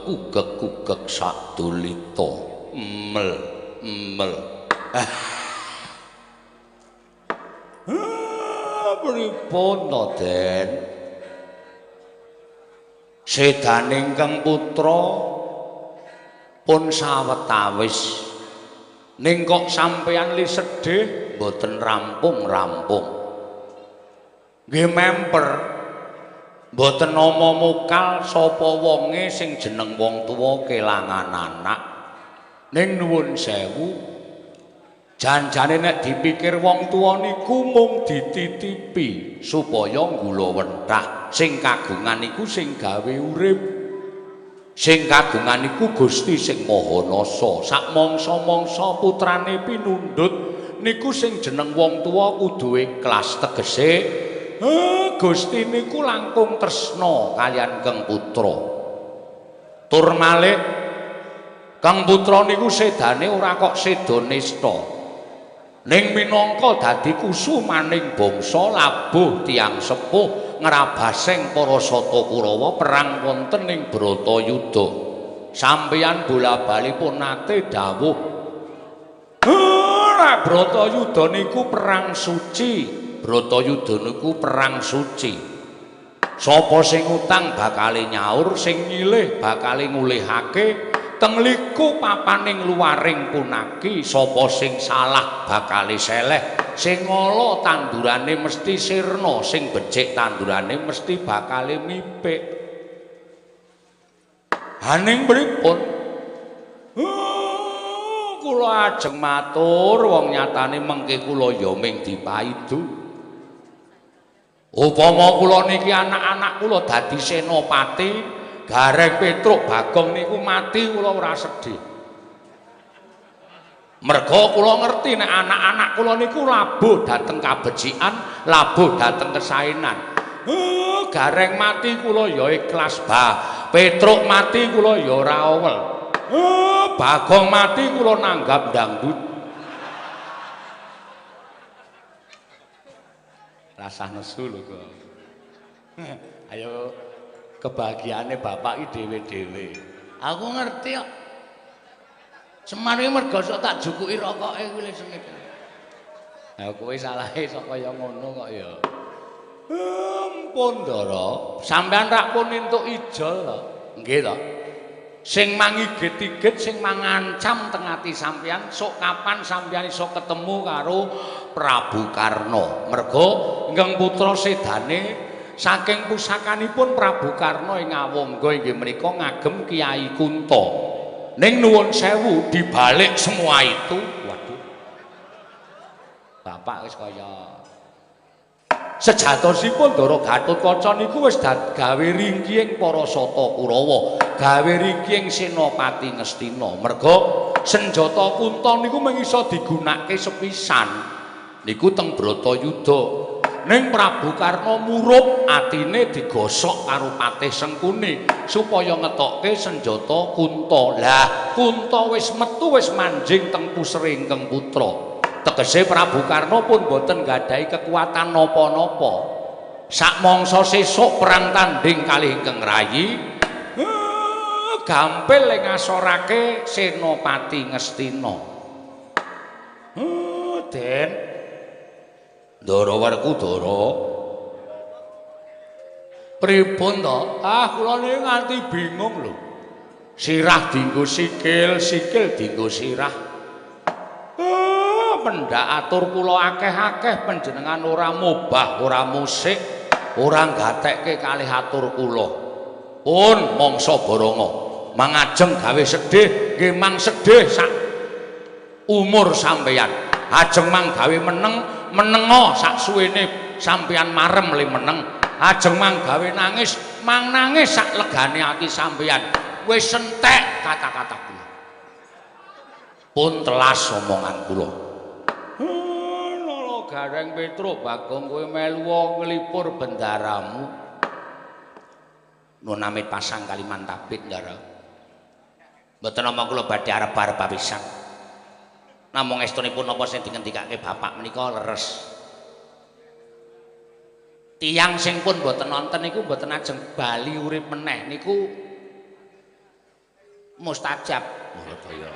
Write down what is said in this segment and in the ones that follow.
kugek kugek sadulita mel mel. Pripun to, Den? Sedane ingkang putra pun sawetawis, ning kok sampeyan li sedih mboten rampung-rampung. Nggih memper, mboten nama mokal sapa wonge sing jeneng wong tuwa kelangan anak. Ning nuwun sewu, janjane nek dipikir wong tuwa niku mung dititipi supaya nggulawentah. Sing kagungan niku sing gawe urip. Sing kagungan niku Gusti sing Maha Nasa. Sak mangsa-mangsa putrane pinundhut niku sing jeneng wong tuwa kudu ikhlas, tegese Gusti niku langkung tresna kaliyan Kang Putra. Tur malih Kang Putra niku sedane ora kok seda nista. Ning minangka dadi kusumaning bangsa labuh tiyang sepuh ngrabaseng para sata Kurawa perang wonten ing Bratayuda. Sampeyan bola-bali pun nate dawuh, nek Bratayuda niku perang suci, Bratayuda niku perang suci. Sapa sing utang bakale nyaur, sing nyilih bakale ngulihake. Teng liku papaning luaring punaki, sapa sing salah bakale seleh, sing ngala tandurane mesti sirna, sing becik tandurane mesti bakale mipik. Haning pripun? Kula ajeng matur, wong nyatane mengke kula ya ming dipaidu. Upama kula niki anak-anak kula dadi senopati, Gareng Petruk Bagong niku mati kula ora sedih. Merga kula ngerti nek anak-anak kula niku labuh dhateng kabecikan, labuh dhateng kesaenan. Gareng mati kula ya ikhlas, ba. Petruk mati kula ya ora owel. Bagong mati kula nanggap dangdut. Rasah nesu lho kok. Ayo kebahagiaane bapak iki dhewe-dhewe. Aku ngerti kok. Semar iki mergo sok tak jukuki rokoke kuwi lho sengit. Lah kowe salahe sok kaya ngono kok ya. Ampun Ndara, sampean rak pun entuk ijol to. Nggih to. Sing mangigit-igit, sing mangancam teng ati sampean, sok kapan sampean iso ketemu karo Prabu Karna. Mergo ingkang putra sedane saking pusakanipun Prabu Karna ing Awangga inggih menika ngagem Kyai Kunta. Ning nuwun sewu, dibalik semua itu, waduh. Bapak wis kaya sejatosipun Ndara Gatotkaca niku wis gawe ringkihing para sata Kurawa, gawe ringkihing Senopati Ngastina. Merga senjata Kunta niku mung iso digunakake sepisan. Niku teng Bratayuda. Ning Prabu Karna murup atine digosok karo Patih Sengkuni supaya ngetokke senjata Kunta. Lah, Kunta wis metu wis manjing teng pusere ingkang putra. Tegese Prabu Karna pun boten nggadahi kekuatan napa-napa. Sakmangsa sesuk perang tanding kalih ingkang rayi, gampil ing ngasorake Senopati Ngastina. Den Ndara Werkudara, pripun to? Ah, kula niki nganti bingung lho. Sirah dienggo sikil, sikil dienggo sirah. Pendak atur kula akeh-akeh panjenengan ora mubah, ora musik, ora gatekke kalih atur kula. Pun mangsa boronga, mangajeng gawe sedih, nggih mang sedih sak umur sampeyan. Ajeng mang gawe meneng, menengo sak suwene sampeyan marem le meneng. Ajeng mang gawe nangis, mang nangis sak legane ati sampeyan. Wis entek kata-kata kula. Pun telas omongan kula. Loro Gareng Petruk Bagong kowe melu nglipur bendaramu. Nun amit pasang Kalimantabit Ndara. Mboten nampa kula badhe arep-arep pisan. Namung estunipun napa sing dingendikake bapak menika leres. Tiyang sing pun mboten nonton niku mboten ajeng bali urip meneh niku Mustajab. Ora kaya.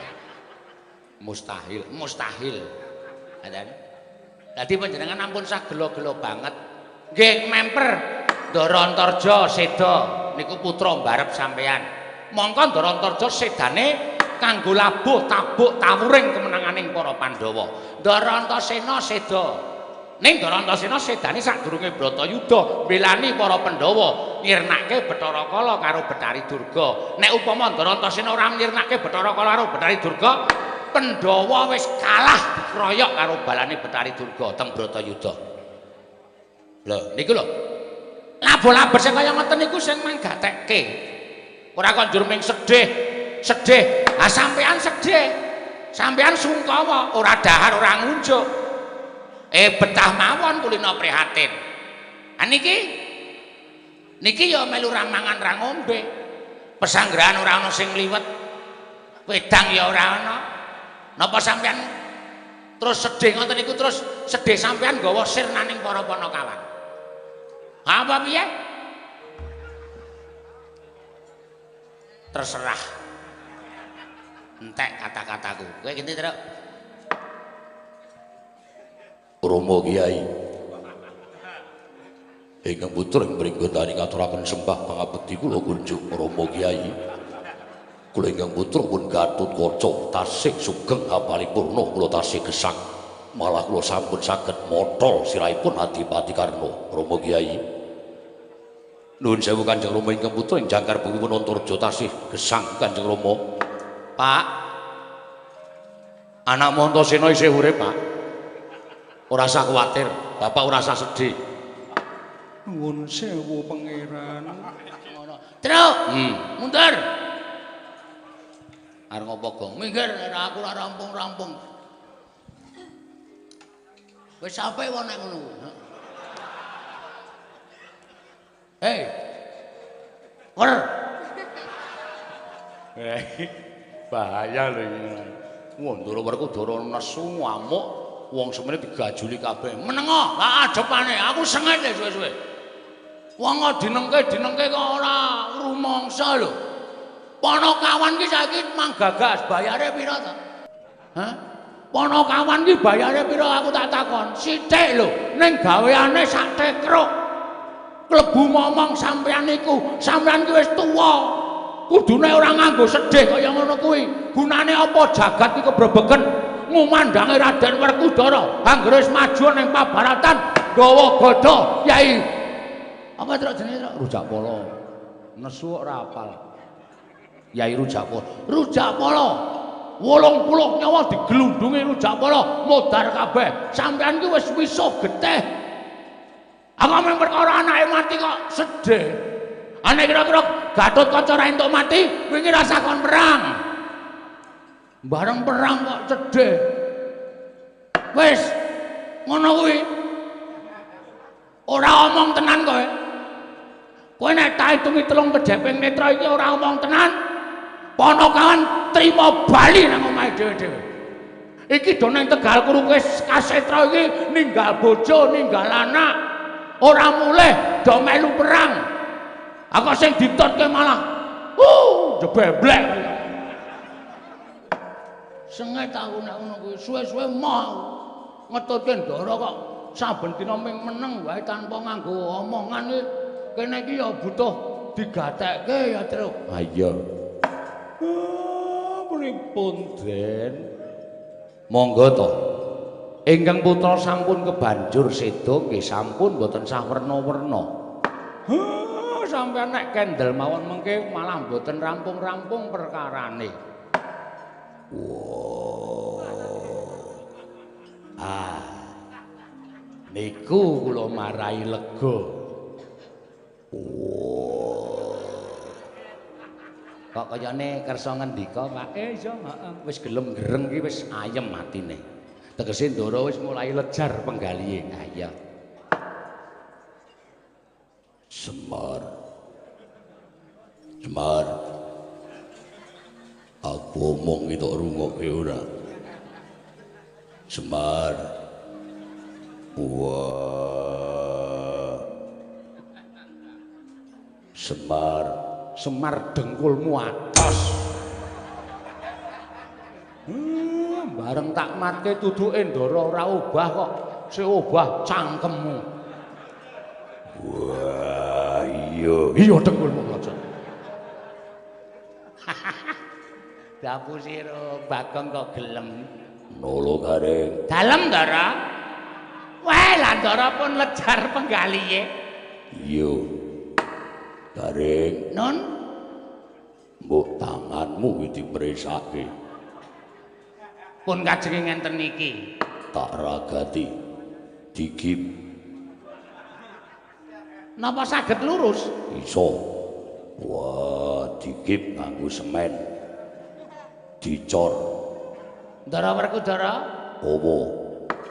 Mustahil, mustahil. Ngaten. Dadi panjenengan ampun sah gelo-gelo banget. Nggih, memper Ndara Antarja seda niku putra mbarep sampean. Mongko Ndara Antarja sedane kanggo labuh tabuk tawuring kemenanganing para Pandhawa. Ndara Antasena seda. Ning Ndara Antasena sedane sadurunge Bratayuda mbelani para Pandhawa nyirnake Bathara Kala karo Bathari Durga. Nek upama Ndara Antasena ora nyirnake Bathara Kala karo Bathari Durga, Pandhawa wis kalah dikroyok karo balane Bathari Durga teng Bratayuda. Lho niku lho. Labo-labo sing kaya ngoten niku sing manggatekke. Ora kok njur ming sedih, sedih. Ah sampean sedih. Sampean sungkawa, ora dahar, ora ngunjuk. Betah mawon kulino prihatin. Ah niki niki ya melu ra mangan ra ngombe. Pesanggrahan ora ana sing liwet. Wedang ya ora ana. Napa sampean terus sedih ngoten niku terus sedih sampean nggawa sirnaning para panakawan. Apa piye? Terserah. Entek kata-kataku. Kowe genti, Truk. Romo Kiai. Ingkang putra ing mringgondani ngaturaken sembah pangabekti kula kunjuk Romo Kiai. Kula ingkang putra pun Gatotkaca tasih sugeng hapalipurna kula tasih gesang. Malah kula sampun saged motol sirahipun Adipati Karna Romo Kiai. Nuwun sewu Kanjeng Rama ingkang putra ing jangkar bumi Antarja tasih gesang Kanjeng Rama. Pak, anakmu Antasena isih urip, Pak. Ora usah kuwatir, bapak ora usah sedih. Nuwun sewu pangeran. Ngono. Truk, mundur. Arep ngopo, Gong? Minggir, aku ora rampung-rampung. Wis sampe wong nek ngono. Hei. Wer. Bahaya lho iki. Wah, Ndara Werkudara nesu ngamuk, wong semene digajuli kabeh. Menengo, gak adepane, aku senget suwe-suwe. Wong kok dinengke-dinengke kok ora rumangsa lho. Panakawan ki saiki manggagas bayare pira to? Hah? Panakawan ki bayare pira aku tak takon. Sithik lho, ning gaweane sak tekruk. Klebu momong sampean niku, sampean ki wis tuwa. Kudune ora nganggo sedih kaya ngono kuwi. Gunane apa jagat iki kebrebegen ngumandange Raden Werkudara anggere wis maju ning pabaratan gawa gada Yai. Apa truk jenenge truk? Rujakpala. Nesu kok ora apal. Yai Rujakpala. Rujakpala. 80 nyawa diglundungi Rujakpala modar kabeh. Sampean ki wis wisuh getih. Aku mung perkara anake mati kok sedih. Ane kira-kira Gatotkaca ra entuk mati, wingi rasa kon perang. Bareng perang kok sedih. Wis ngono kuwi. Ora omong tenan kowe. Kowe nek tak hitungi telung kejeping netra iki ora omong tenan. Panakawan trima bali nang omahe dhewe-dhewe. Iki do nang Tegal Kurukis Kasetra iki ninggal bojo, ninggal anak. Ora mulih do melu perang. Aku sing ditotke malah jebeblek. Senget aku nek ngono kuwi suwe-suwe mau ngetutke Ndara kok saben dina ming meneng wae tanpa nganggo omongan iki. Kene iki ya butuh digatekke ya, Truk. Ha iya. Pripun, Den? Monggo to. Ingkang putra sampun kebanjur seda nggih sampun mboten sah werna-werna. Sampeyan nek kendel mawon mengke malah mboten rampung-rampung perkarane. Wah. Ah. Niku kula marai lega. Wah. Kok kayane kersa ngendika, Pak? Iya, heeh. Wis gelem gereng iki wis ayem atine. Tegese Ndara wis mulai lejar penggalihe. Ha iya. Semar. Semar. Aku omong iki tok rungokke ora. Semar. Wah. Semar, Semar dengkulmu atos. Bareng tak matke tuduke Ndara ora obah kok. Sing obah cangkemmu. Wah, iya. Iya dengkulmu aja. Dapu sira Bagong kok gelem. Nolo Gareng. Dalem Ndara. Wah, lah Ndara pun lejar penggalihe. Iya. Gareng. Nun, mbok tanganmu iki dipresake. Pun kajenge ngenten niki. Tak ragati. Digip. Napa saged lurus? Iso. Wah, digip nganggo semen. Dicor. Ndara Werkudara? Apa?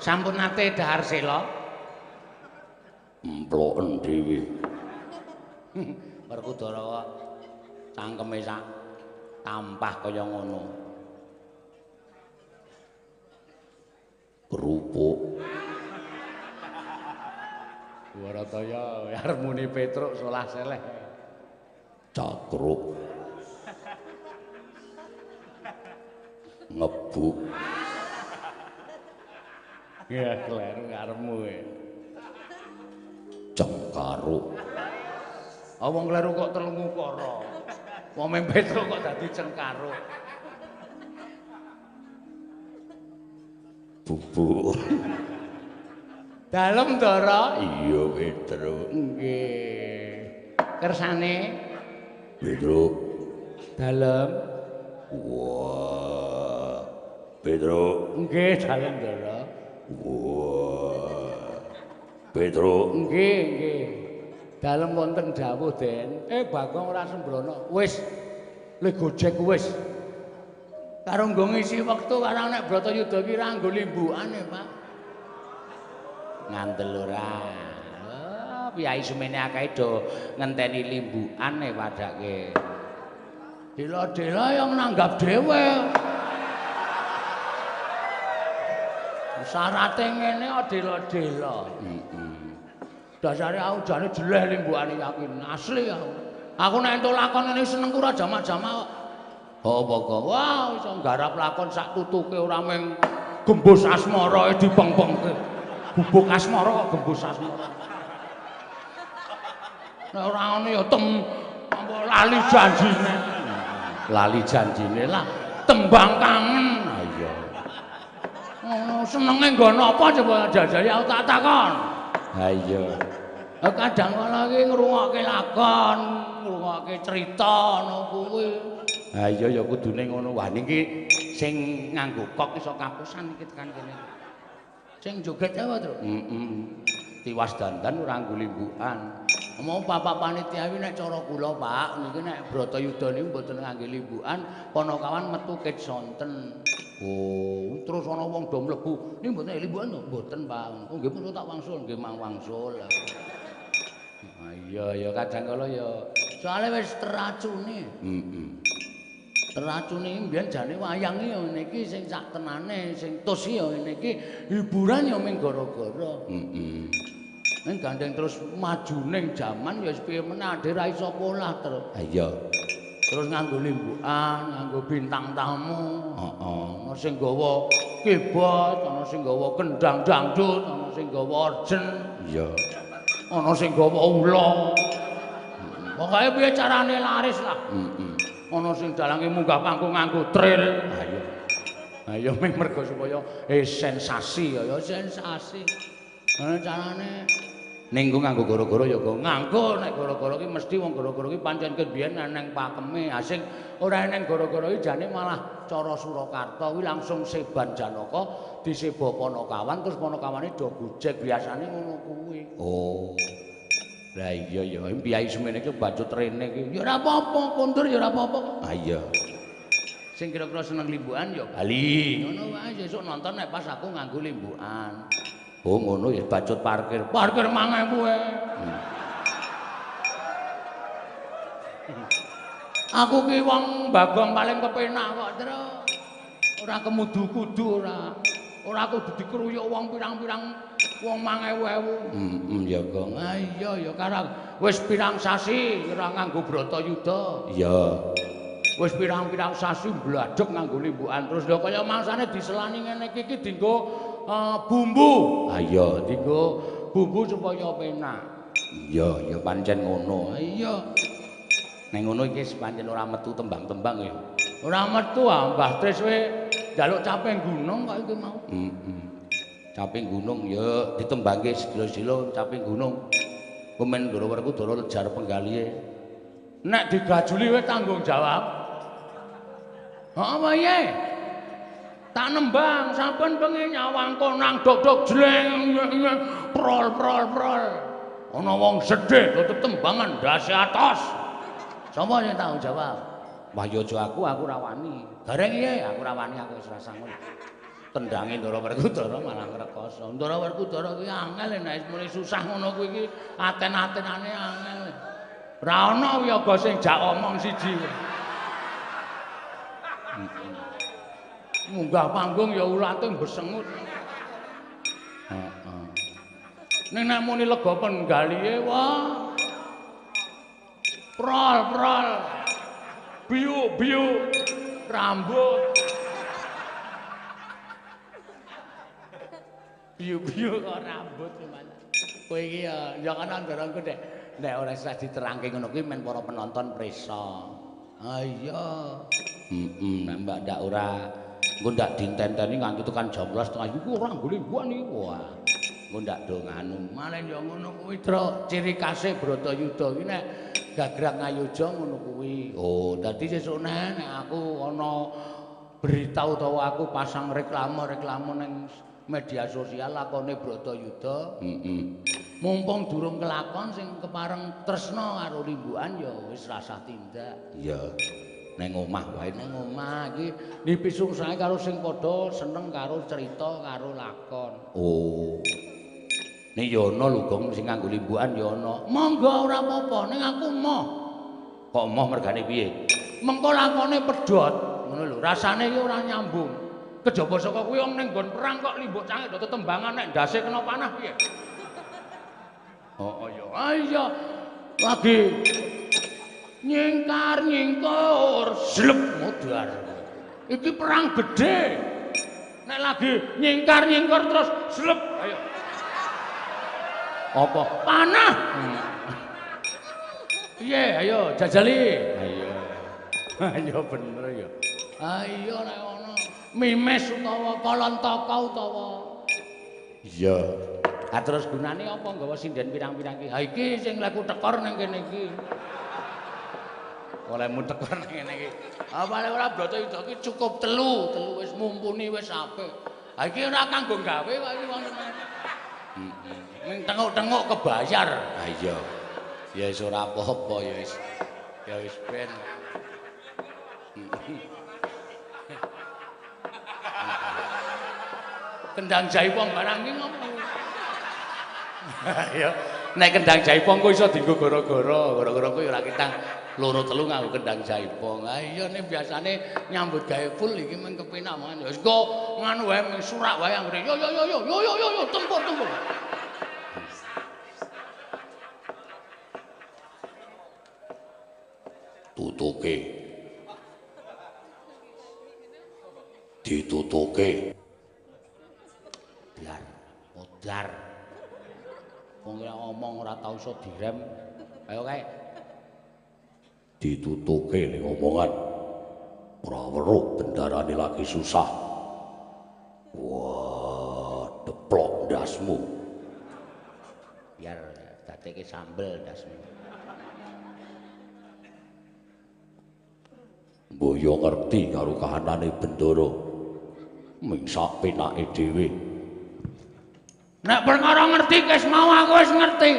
Sampun nate dhahar sela? Emploken dhewe. Werkudara kok cangkeme sak tampah kaya ngono. Kerupuk. Warataya arep muni Petruk solah seleh. Cakruk. Ngebuk. Ya kleru karepmu kowe. Cengkaruk. Ah wong kleru kok telung ukara. Wong mung Petruk kok dadi cengkaruk. Bubuk. Dalem Ndara? Iya Petruk. Nggih. Kersane Petruk. Dalem. Wah. Petruk. Nggih, dalem Ndara. Wah. Petruk. Nggih, nggih. Dalem wonten dawuh, Den. Bagong ora sembrono. Wis. Le gojek wis. Karo nggo ngisi wektu karang nek Bratayuda ki ra nggo limbukane, Pak. Ngandel ora. Oh, piyai semene akeh do ngenteni limbukane padake. Dela-dela yang nanggap dhewe. Syarate ngene kok dela-dela. Heeh. Dasare aku jane jeleh limbukane yakin asli aku. Aku nek entuk lakon ngene senengku ora jamak-jamak kok. Oh, Bagong. Wah, iso nggarap lakon sak tutuke ora mung gembus asmara dipeng-pengke. Bubuk asmara kok gembus asmara. Nek ora ngono ya tem apa lali janjine. Lali janjine lah tembang kangen. Ha iya. Ngono senenge nggo napa coba jajali aku tak takon. Ha iya. Kadang kala iki ngrungokke lakon, ngrungokke cerita ngono kuwi. Ha iya ya kudune ngono. Wah niki sing nganggo kok iso kapusan iki tekan kene. Sing joget apa, Tru? Heeh. Tiwas dandan ora nggo limbukan. Mau bapak panitia iki nek cara kula, Pak, niki nek Bratayuda niku mboten ngangge limbukan, Panakawan metu ket sonten. Oh, terus ana wong do mlebu. Niki mboten limbukan to? Mboten, Pak. Oh, nggih pun tak wangsul, nggih mang wangsul. Ha iya ya kadang kala ya soale wis teracuni. Heeh. Teracuni mbiyen jane wayang iki ya ngene iki sing sak tenane, sing tos iki ya ngene iki hiburan ya mung gara-gara. Heeh. Ning gandeng terus majuning jaman ya wis piye meneh ade ra iso polah terus. Ha iya. Terus nganggo limbukan, nganggo bintang tamu. Heeh. Ana sing gawa keyboard, ana sing gawa kendang dangdut, ana sing gawa orgen. Iya. Ana sing gawa ula. Pokoke piye carane laris lah. Heeh. Ana sing dalange munggah panggung nganggo tril. Ha iya. Ha iya mung mergo supaya sensasi ya sensasi. Ana carane ning nggo nganggo gara-gara ya go nganggo nek gara-gara ki mesti wong gara-gara ki pancen ket biyen eneng pakeme. Ha sing ora eneng gara-gara ki jane malah cara Surakarta kuwi langsung seban Janaka diseba Panakawan terus Panakawane do gojek biasane ngono kuwi. Oh. Lah iya ya piyai semene iki bacut rene iki. Ya ora apa-apa, kondur ya ora apa-apa kok. Ha iya. Sing kira-kira seneng limbukan ya bali. Ngono wae sesuk nonton nek pas aku nganggo limbukan. Oh ngono ya bacut parkir. Parkir 5000 e. Aku ki wong Bagong paling kepenak kok, Tru. Ora kemudu-kudu ora. Ora kudu dikruyuk wong pirang-pirang wong 5000. Heeh ya, Gong. Ha iya ya karang wis pirang sasi ora nganggo Bratayuda. Iya. Wis pirang-pirang sasi bladhek nganggo limbukan terus lho kaya mangsane diselani ngene iki iki dienggo bumbu. Ha iya, dienggo bumbu supaya penak. Iya, ya pancen ngono. Iya. Ning ngono iki pancen ora metu tembang-tembang ya. Ora metu ah, Mbah Tris we njaluk caping gunung kok iki mau. Heeh. Caping gunung ya ditembangke sedilo-sedilo caping gunung. Kemen Ndara Werkudara lejar penggalihe. Nek digajuli we tanggung jawab. Heeh wae. Tak nembang saben bengi nyawang konang dok-dok jleng prol prol prol. Ana wong sedih tutup tembangan ndase atos. Sapa sing tanggung jawab? Wah ya aja aku ora wani. Gareng piye? Aku ora wani, aku wis rasa ngono. Tendange Ndara Werkudara malah ngrekoso. Ndara Werkudara kuwi angel nek muni susah ngono kuwi iki aten-atenane angel. Ora ana wiyaga sing jak omong siji. Munggah panggung ya ulate besengut. Heeh. Ning nek muni lega penggalihe wah. Prol prol. Biuk biuk rambut. Biuk-biuk kok rambut cuman. Kowe iki ya ya kana ndorongku nek nek ora usah diterangke ngono kuwi men para penonton prisa. Ha iya. Heeh, nek mbak ndak ora engko ndak dintenteni nganti tekan jam 12.30 iku ora nggone mbuan iki. Wah. Engko ndak do nganu. Malen ya ngono kuwi, Truk. Ciri khase Bratayuda iki nek gagrak ngayuja ngono kuwi. Oh, dadi sesuk nek aku ana berita utawa aku pasang reklame-reklame ning media sosial lakone Bratayuda. Heeh. Mumpung durung kelakon sing kepareng tresna karo limbukan ya wis rasah tindak. Iya. Neng omah wae, neng omah iki dipisungsahe karo sing padha seneng karo cerita karo lakon. Oh. Ning ya ana lho Gong sing nganggo limbukan ya ana. Monggo ora apa-apa, ning aku emoh. Kok emoh mergane piye? Mengko lakone pedhot, ngono lho. Rasane iki ora nyambung. Kejaba saka kuwi wong ning nggon perang kok limbuk cangik do tetembangan nek ndase kena panah piye? Oh iya. Ah iya. Lagi nyingkar nyingkur slep modar. Iki perang gede. Nek lagi nyingkar nyingkur terus slep ayo. Apa? Panah. Piye? Ayo jajali. Ayo. Ayo bener ya. Ayo nek ana mimes utawa kalontaka utawa iya. Ha terus gunane apa nggawa sinden pirang-pirang iki? Ha iki sing leku tekor ning kene iki. Olehmu tekor ning kene iki. Apa ora Bratayuda iki cukup telu, telu wis mumpuni wis apik. Ha iki ora kanggo gawe kok iki wong. Heeh. Ning tenguk-tenguk kebayar. Ha iya. Ya wis ora apa-apa ya wis. Ya wis ben. Kendang jaipong barang iki ngopo? Ya, nek kendang jaipong ku iso dienggo gara-gara, gara-gara kuwi ora ketang loro telu nganggo kendang jaipong. Ha iya nek biasane nyambut gawe full iki men kepenak mangan. Ya wis kok nganu wae surak wae anggere. Yo yo yo yo yo yo yo tempur tempur. Tutuke. Ditutuke. Modar, modar. Wong ngomong ora tau iso direm. Ayo kae. Ditutuke ning omongan. Ora weruh bendarane lagi susah. Wah, deplok ndasmu. Biar dadeke sambel ndasmu. Mbok yo ngerti karo kahanane bendara. Ming sak penake dhewe. Nek perkara ngerti wis mau aku wis ngerti.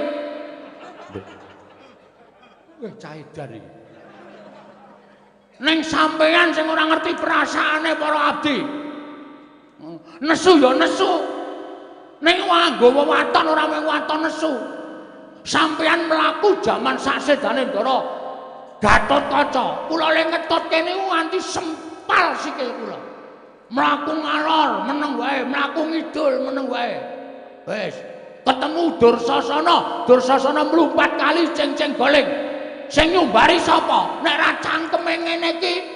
Weh cah edan iki. Ning sampeyan sing ora ngerti perasaane para abdi. Nesu ya nesu. Ning nganggo wewaton ora mung waton nesu. Sampeyan mlaku jaman saksedane Ndara Gatotkaca. Kula le ngetutke niku nganti sempal sikil kula. Mlaku ngalor meneng wae, mlaku ngidul meneng wae. Wis, ketemu Dursasana, Dursasana mlumpat kali ceng-ceng goling. Sing nyumbari sapa? Nek ra cangkeme ngene iki,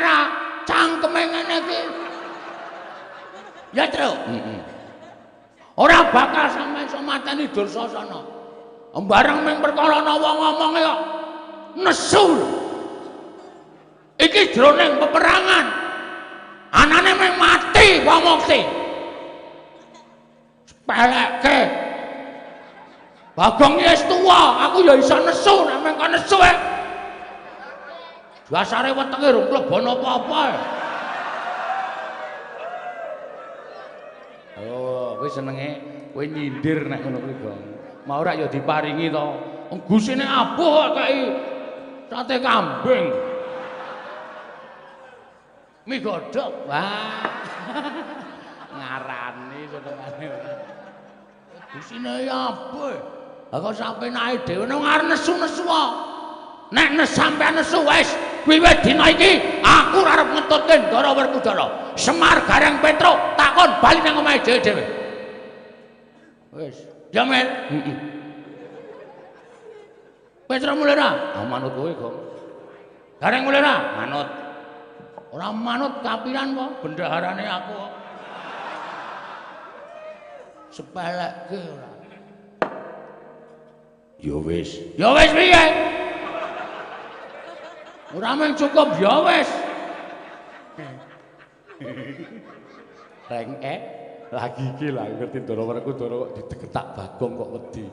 ra cangkeme ngene iki. Ya, Tru. Heeh. Ora bakal sampeyan iso mateni Dursasana. Bareng ming perkara ana wong ngomonge kok nesu. Iki jroning peperangan. Anane ming mati wong mukti. Sepelekke. Bagong wis tuwa, aku ya iso nesu nek meng kon nesu e. Dasare wetenge rung klebon apa-apa. Oh, kowe senenge kowe nyindir nek ngono kuwi, Gong. Mau ora ya diparingi to. Wong gusine abuh kok kei sate kambing. Mie godhog. Wah. Ngarani senengane. Gusine abuh. Lah kok sampe nae dhewe nang arep nesu-nesu kok. Nek nes sampean nesu wis wiwit dina iki aku ora arep ngetutke Ndara Werkudara. Semar Gareng Petruk takon bali nang omahe dhewe-dhewe. Wis, ya Mel. Heeh. Petruk mulih ra? Ah manut kowe, Gong. Gareng mulih ra? Manut. Ora manut kapiran kok bendaharane aku. Sepelekke ora. Ya wis. Ya wis piye? Ora mung cukup ya wis. Rengek lagi iki lah ngerti Ndara Werkudara kok didegetak Bagong kok wedi.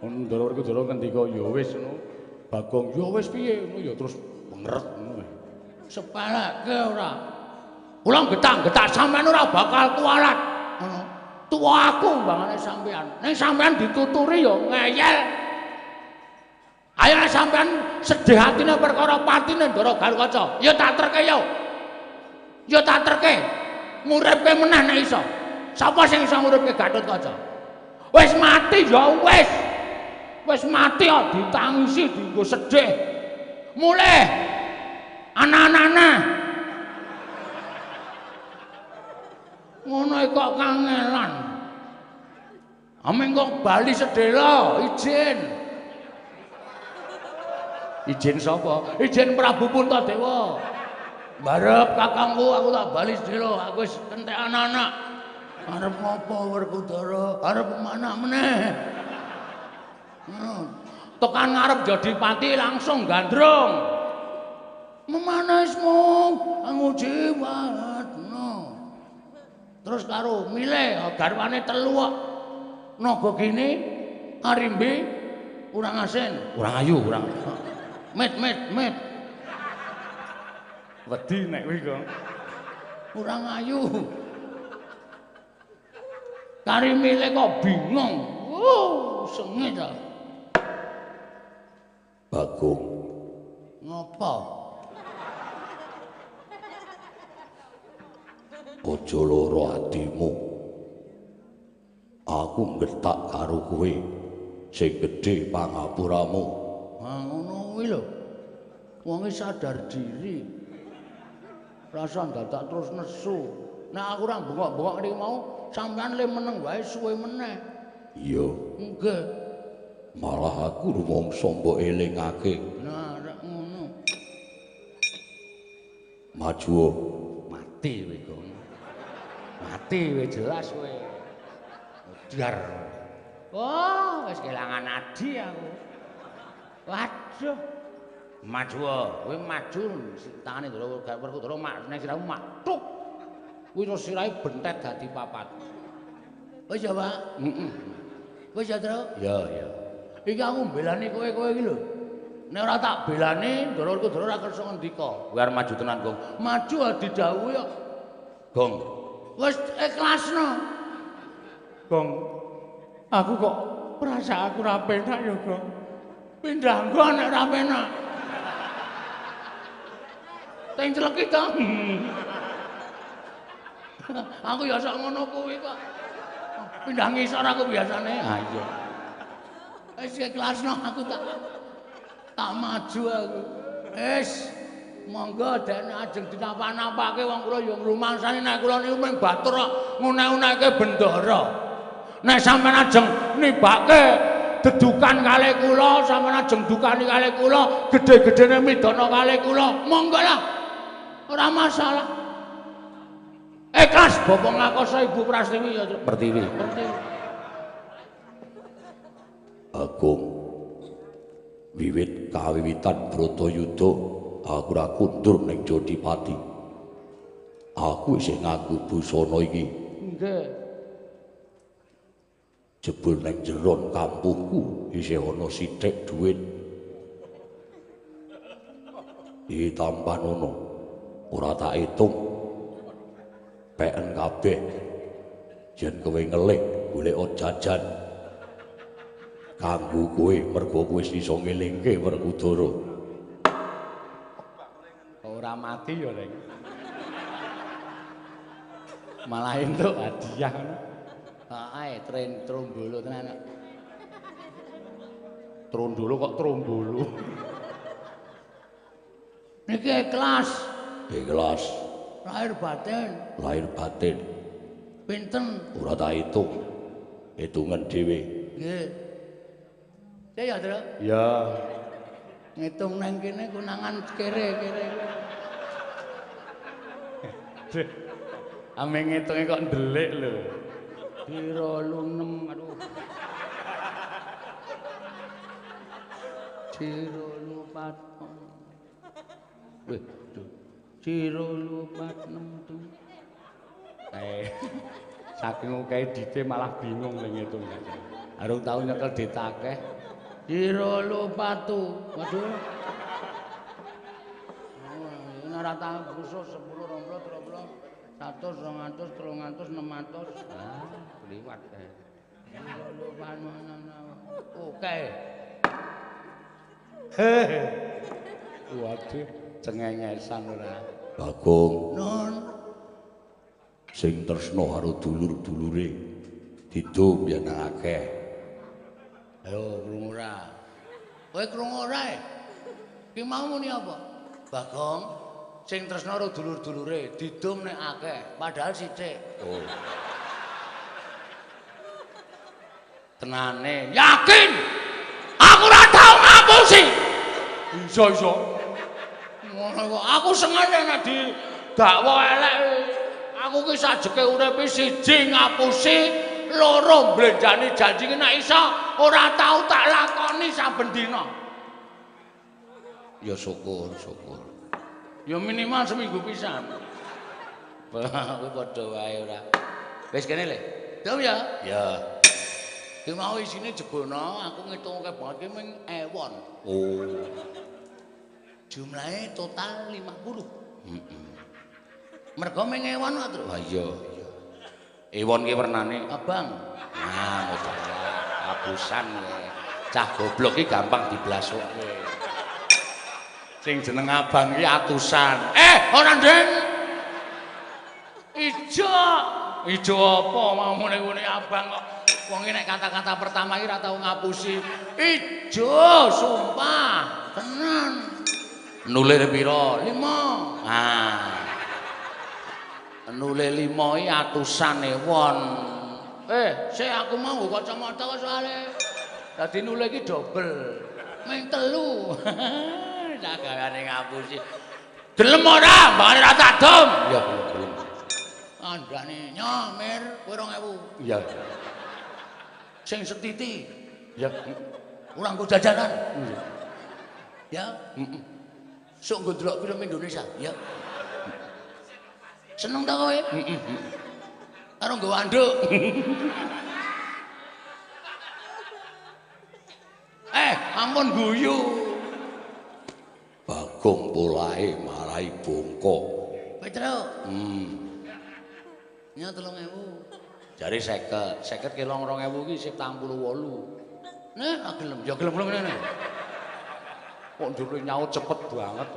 Ndara Werkudara ngendika ya wis ngono. Bagong ya wis piye ngono ya terus ngeret ngono. Sepelekke ora. Kula getak-getak sampean ora bakal kualat. Ngono. Tuwa aku mbangane sampean. Ning sampean dituturi ya ngeyel. Ayo nek sampean sedih atine perkara patine Ndara Garukaca, ya tak terke ya. Ya tak terke. Nguripke meneh nek iso. Sapa sing iso nguripke Gatotkaca? Wis mati ya wis. Wis mati kok ditangisi dienggo sedih. Mulih. Anak-anake. Ngono kok kangelan. Ameng kok bali sedhela, izin. Izin sapa? Izin Prabu Puntadewa. Barep kakangku aku tak bali sedhela, aku wis entek anak-anak. Arep ngopo Werkudara? Arep mana meneh? Tekan ngarep jadi pati langsung gandrung. Memanesmu anguji watno. Terus karo milih garwane telu kok. Naga gini, Arimbi, urang asin, urang ayu, urang. Met met met. Wedi nek kuwi, Gong. Urang ayu. Kari milih kok bingung. Sengit ta. Bagong. Ngopo? Aja lara atimu. Aku nggetak karo kowe sing gedhe pangapuramu. Ha ngono kuwi lho. Wonge sadar diri. Rasa dadak terus nesu. Nek aku ora bengok-bengok niki mau sampean le meneng wae suwe meneh. Iya. Nggih. Malah aku rumangsa mbok elingake. Nah, rek ngono. Maju. Mati kowe, Gong. Mati kowe jelas kowe. Dar. Oh, wis kelangan adi aku. Waduh. Maju, kowe maju tangane Ndara Werkudara mak ning sirahmu mak tuk. Kuwi terus sirahe bentet dadi papat. Wis ya, Pak? Heeh. Wis ya, Tru? Ya, ya. Iki aku mbelani kowe-kowe iki lho. Nek ora tak belani, Ndara Werkudara ora kersa ngendika. Kowe arep maju tenan, Gong. Maju didhawuhi kok. Gong. Wis ikhlasno. Gong. Aku kok perasaanku ora penak ya, Gong. Pindah nggon nek ora penak. Teng celeki to. Aku ya sok ngono kuwi kok. Pindah ngisor aku biasane. Ha iya. Wis ikhlasno aku tak maju aku. Wis monggo dene ajeng dinapak-napake wong kula ya ngrumangsani nek kula niku mung batur kok ngune-uneke bendara. Nek sampeyan ajeng nibake dedukan kalih kula, sampeyan ajeng dukani kalih kula, gedhe-gedhene midana kalih kula, monggo lah. Ora masalah. Ikhlas Bapak ngakoso Ibu Prastiwi ya, Truk. Pertiwi. Pertiwi. Agung. Wiwit kawiwitan Bratayuda aku ora kundur ning Jodipati. Aku isih nganggo busana iki. Nggih. Jebul ning jeron kampuhku isih ana sithik dhuwit. Iki tampanono ora tak itung. Peken kabeh. Yen kowe ngelih golek jajan kanggo kowe mergo kowe wis iso ngelingke Werkudara. Ora mati ya, Leng. Malah entuk hadiah ngono. Heeh, tren trombolo tenan. Trondolo kok trombolo. Niki ikhlas. Ikhlas. Lahir batin. Lahir batin. Pinten? Ora tak hitung. Hitungan dhewe. Nggih. Ya, Truk. Ya. Ngitung nang kene konangan kere-kere. Ame ngitunge kok ndelik lho. Piro lu 6 aduh. Ciro lu 4. Wih, ciro lu 4 6 tuh. Saking akeh dite malah bingung ning ngitung aja. Arung tau nyekel dit akeh. Ciro lu 4. Waduh. Oh, ora tau khusus 10 20 30 100 200 300 600. Ah, liwat. Oke. Waduh, cengengesan ora. Bagong. Nun. Sing tresna karo dulur-dulure didum yen akeh. Ayo krungu ora. Kowe krungu ora? Ki mau muni apa? Bagong, sing tresna karo dulur-dulure didum nek akeh, padahal sithik. Oh. Tenane, yakin. Aku ora tau ngapusi. Iso-iso. Ngono kok aku sengaja nek didakwa elek. Aku ki sajeke uripe siji ngapusi, loro mblenjani janji nek iso ora tau tak lakoni saben dina. Ya syukur, syukur. Ya minimal seminggu pisan. Kowe padha wae ora. Wis kene le. Dom ya? Ya. Ki mau isine jegono, aku ngitungke banget ki ming ewon. Oh. Jumlahe total 50. Heeh. Mergo ming ewon kok, Truk. Ha iya, iya. Ewon ki wernane abang. Nah, modal abusan kowe. Cah goblok ki gampang diblasukke. Sing jeneng abang ki atusan. Ora ndeng. Ijo. Ijo apa mau muni ngene abang kok. Wong iki nek kata-kata pertama iki ora tau ngapusi. Ijo, sumpah, tenan. Nulir pira? 5. Ah. Nule 5 iki atusan ewon. Sik aku mau nggo kacamata kok soalé. Dadi nule iki dobel. Ming 3. Tak gaweane ngapusi. Gelem ora? Mbakane ra tak dom. Ya gelem. Andane nyamir kowe 2000. Iya. Sing setiti. Ya. Ora nggo jajanan. Iya. Ya. Heeh. Sok nggo delok film Indonesia, ya. Seneng ta kowe? Heeh. Karo nggo anduk. Ampun guyu. Bagong polahe marai bongko. Petro. Nya 3000. Jare 50, 50 kelong 2000 iki isih 48. Nek ah gelem, ya gelem-gelem ngene. Kok njur nyaut cepet banget.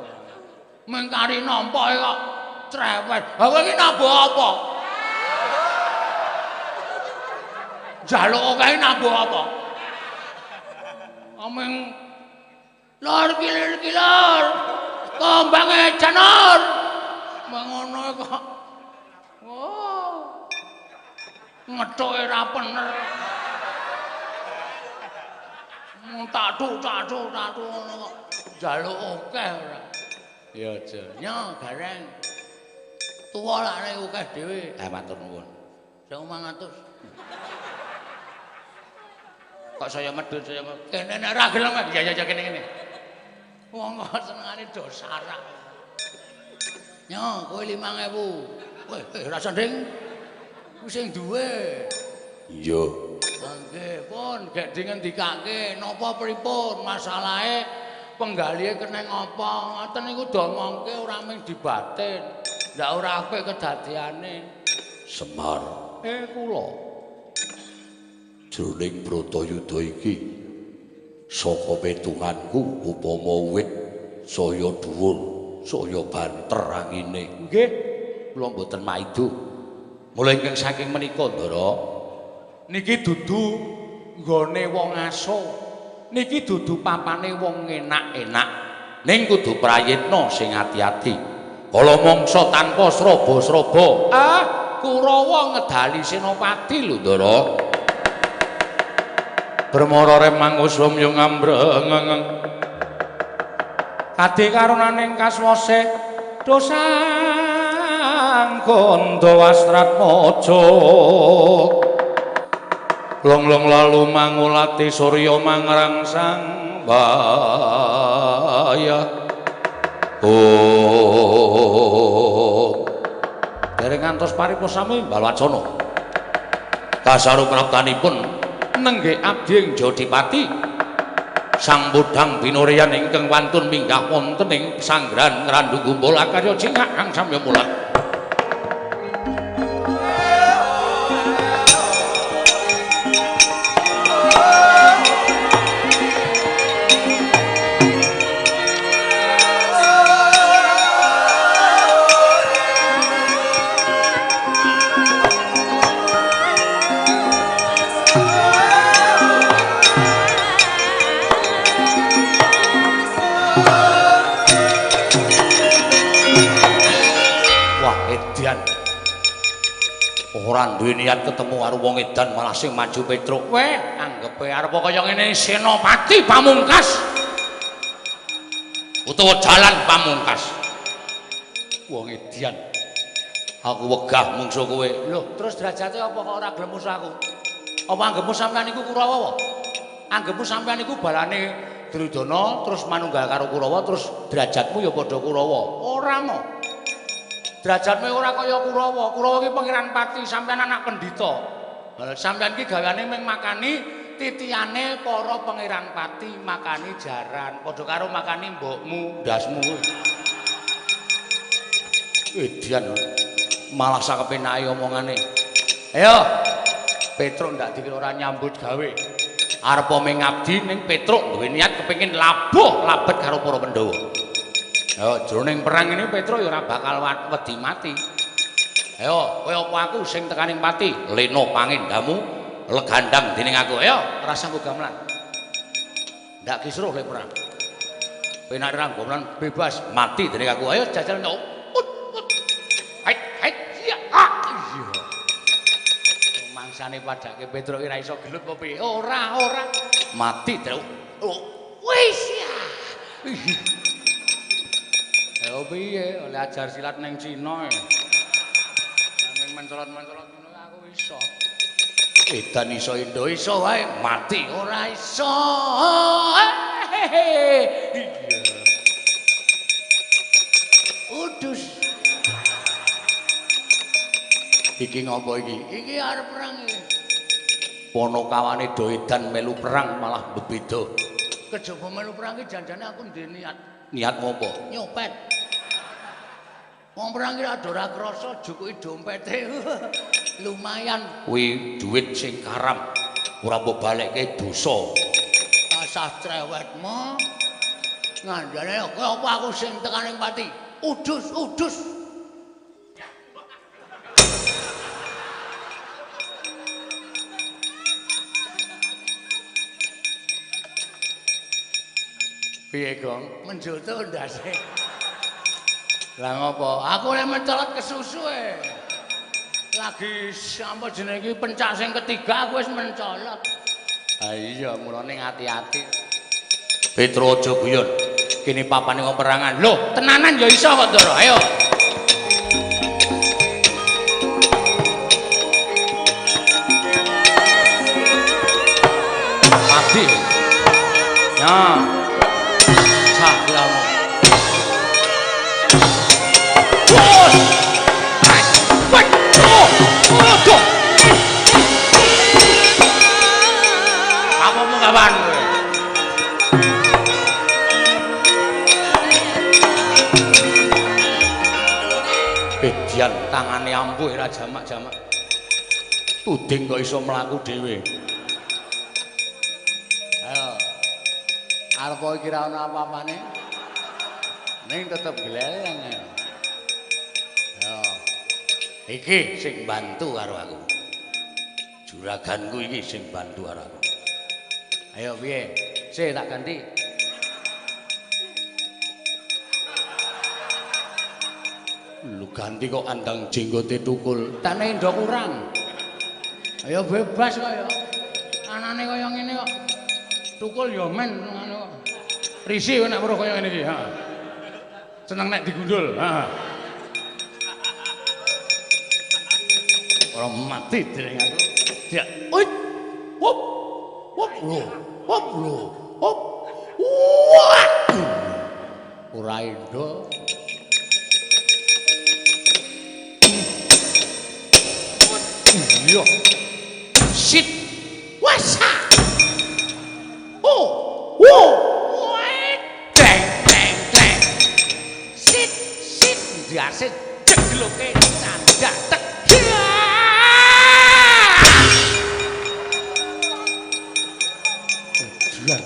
Mengkari nampa kok cerewet. Ha kowe iki nabuh apa? Njaluk akeh nabuh apa? Ameng lor kilir kilor. Kombange janur. Mengono kok. Oh. Ngethuke ra pener. Mung tatu tatu tatu ngono kok. Njaluk akeh ora. Ya aja. Nyo gareng. Tuwa lak nek akeh dhewe. Ah matur nuwun. 1500. Kok saya medhun saya kene nek ora gelem. Ya ya kene kene. Wong kok senengane do sarak. Nyo kowe 5000. Weh, ora sanding. Kuwi sing duwe. Iya. Nggih, pun gek dingendikake napa pripun masalahe penggalihe keneng apa ngoten niku diomongke ora mung dibatin. Ndak ora apik kedadeane. Semar. Kula. Jroning Bratayuda iki saka petunganku upama wit saya dhuwur, saya banter angine. Nggih, kula mboten maido. Mula ingkang saking menika, Ndara, niki dudu nggone wong aso. Niki dudu papane wong enak-enak. Ning kudu prayitna sing ati-ati. Kala mangsa tanpa sraba-sraba, Kurawa ngedali Senopati lho, Ndara. Bremara remang usum yo ngambreng. Kadi karunaning kaswase dosang kandha wastratmaja. Long-long lalu mangulati surya mangrangsang baya. Oh. Dereng ngantos paripurna sami Balwacana. Kasaru praptanipun nenggih abdi ing Jodipati. Sang Bodhang Binuryan ingkang wantun minggah wonten ing sanggrahan Ngrandu Gumbul akarya cingak kang samya mulat. Ora duwe niat ketemu karo wong edan malah sing maju Petruk. Weh, anggepe arep kaya ngene Senopati Pamungkas. Utawa Jalan Pamungkas. Wong edan. Aku wegah mungsu kowe. Lho, terus derajate apa kok ora gelem musuh aku? Apa anggepmu sampean iku Kurawa? Anggepmu sampean iku balane Duryudana terus manunggal karo Kurawa terus derajatmu ya padha Kurawa. Ora mo. Derajatmu ora kaya Kurawa. Kurawa ki pangeran pati, sampean anak pendhita. Sampean ki gaweane mung makani titiyane para pangeran pati, makani jaran, padha karo makani mbokmu, ndasmu. Edian malah sakepenake omongane. Ayo, Petruk ndak dikira ora nyambut gawe. Arep mengabdi ning Petruk duwe niat kepengin labuh labet karo para Pandhawa. Ayo, jroning perang ini Petruk ya ora bakal wedi mati. Ayo, kowe apa aku sing tekaning pati? Leno pangendamu legandang dening aku. Ayo, ora sanggup gamelan. Ndak kisruh le perang. Penak ra gamelan bebas mati dening aku. Ayo jajal nyok. Hait hait ya. Ah. Iya. Mangsane padake Petruk ora iso gelut apa piye? Ora, ora. Mati terus. Wis ya. Ya piye oleh ajar silat ning Cina e. Sampe mencolot-mencolot ngono aku iso. Edan iso indo iso wae mati ora iso. Iya. Udus. Iki ngopo iki? Iki arep perang iki. Ponokawane do edan melu perang malah bebeda. Kejaba melu perang iki janjane aku ndek niat. Niat ngopo? Nyopet. Wong perang iki ora krasa jukuki dompete. Lumayan. Kuwi duit sing karam. Ora mbok balekke dosa. Asah trewetmu. Ngandane kowe apa aku sing tekaning pati? Udus, udus. Piye, Gong? Menjoto ndase. Lah ngopo? Aku oleh mencolot kesusu e. Lagi apa jenenge iki pencak sing ketiga aku wis mencolot. Ha iya, mulane ati-ati. Petro aja guyon. Kene papane wong perangan. Lho, tenanan ya iso kok, Ndara. Ayo. Mati. Ya. Cah kiramu. Wos. Wes. Oh. Aduh. Kamu kapan? Bedian tangane ampuh ora jamak-jamak. Tuding kok iso mlaku dhewe. Ayo. Arep iki ra ono apa-apane. Ning tetep gleleng. Ayo. Iki sing bantu karo aku. Juraganku iki sing bantu karo aku. Ayo piye? Sik tak ganti. Lu ganti kok andang jenggote tukul. Tane endo kurang. Ayo bebas kok ya. Anane kaya ngene kok. Tukul ya men ngono kok. Risi nek weruh kaya ngene iki, heeh. Seneng nek digundul, heeh. Ora mati dereng aku. Dia. Uit. Hop. Hop lho. Hop lho. Hop. Wah. Ora endo. Iya. Sit. Wasa. Oh. Wo. Deng deng deng. Sit sit ndase jegloke candak tek. Ujian.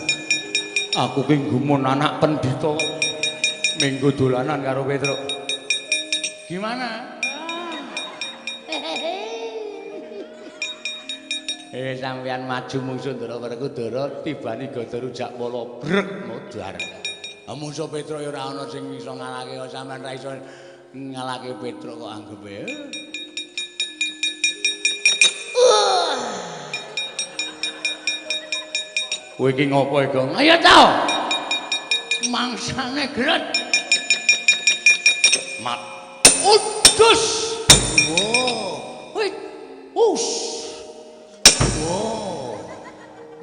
Aku ki gumun anak pendhita minggu dolanan karo Petruk. Gimana? Sampeyan maju mungsuh Ndara Werkudara tibani Gada Rujak Wala brek modar. Mungsuh Petruk ya ora ana sing iso ngalahke kok sampeyan ra iso ngalahke Petruk kok anggepe. Kowe iki ngopo iki, Gong? Ayo ta. Mangsane gret. Mat. Udus. Wo. Wih. Us. Wow.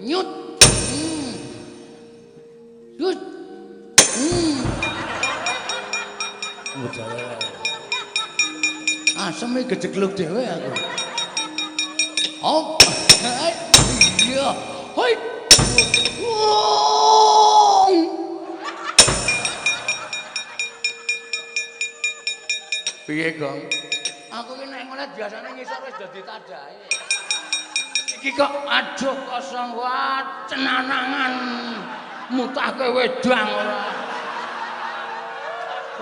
Nyut. Nyut. Asem iki gejegluk dhewe aku. Oh. Iya. Hoi. Piye, Gong? Aku ki nek ngono biasane ngisor wis dadi tadahe. Iki kok aduh kosong wae cenanangan mutahke wedang ora.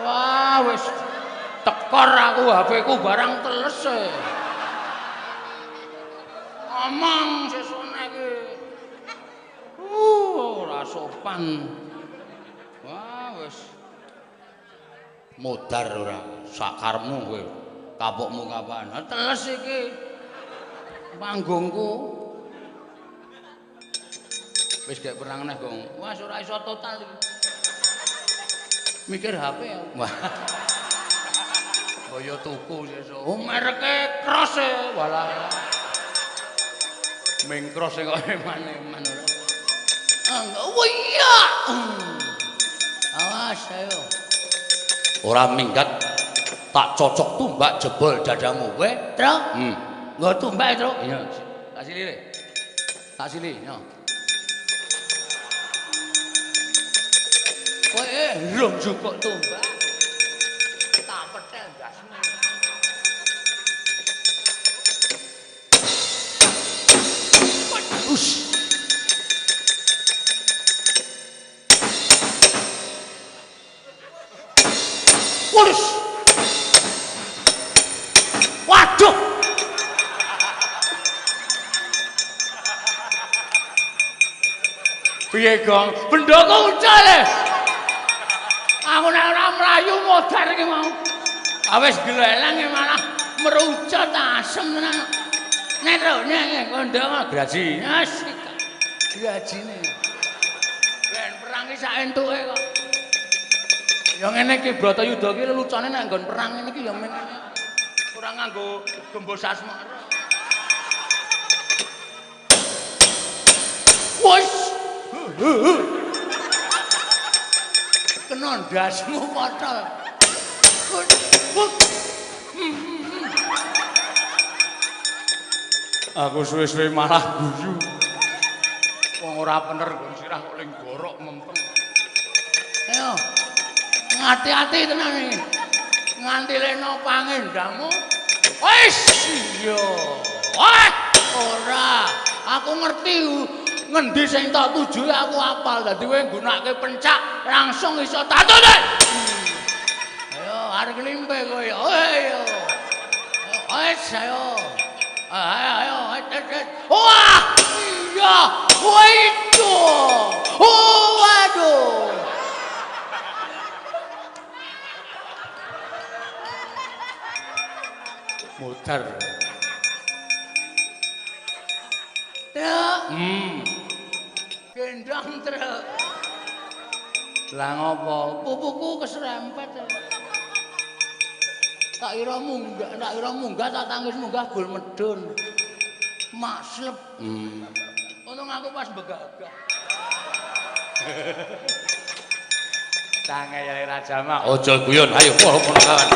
Wah wis tekor aku HP-ku barang teles e. Omong sesone iki. Ora sopan. Wah wis modar ora sakarmu kowe. Kapokmu kapan? Teles iki. Panggungku wis gak perang neh, Gong. Wah, ora iso total iki. Mikir HP ya. Wah. Kaya tuku sesuk. Oh, mereke Cross e. Walah. Ming Cross e kok eman-eman ora. Oh iya. Awas ayo. Ora minggat tak cocok tumbak jebol dadamu kowe, Truk. Nggo tumbak, Truk. Iya. Tak sili le. Tak sili, yo. Kowe rung jukuk tumbak. Tak petel ndasmu. Us. Wurus. Waduh. Piye, Gong? Bendoko ucul e. Aku nek ora mlayu modar iki mau. Wis gleleng malah merucut asem tenan. Nek ro nek kondo graji. Asik. Grajine. Ben perang iki sak entuke kok. Ya ngene iki Bratayuda iki lelucone nek nggon perang ngene iki ya men ora nganggo gembos asmara. Wes. Kena ndasmu potol. Aku suwe-suwe malah guyu. Wong ora bener nggon sirah kok ling gorok mempeng. Ayo. Ngati-ati tenan iki. Nganti leno pangendamu. Wis iya. Wah, ora. Aku ngerti ngendi sing tak tuju aku apal. Dadi kowe nggunakake pencak langsung iso tatune. Ayo arep limpe kowe. Ayo. Wis ayo. Ayo ayo. Wah, iya. Kowe itu. Oh, waduh. Muter. Truk. Gendong truk. Lah ngopo? Pupuku keserempet. Tak kira munggah, tak tangis munggah gol medun. Maslep. Untung aku pas begagah. Sangeyele Raja Mak. Aja guyon, ayo para punakawan.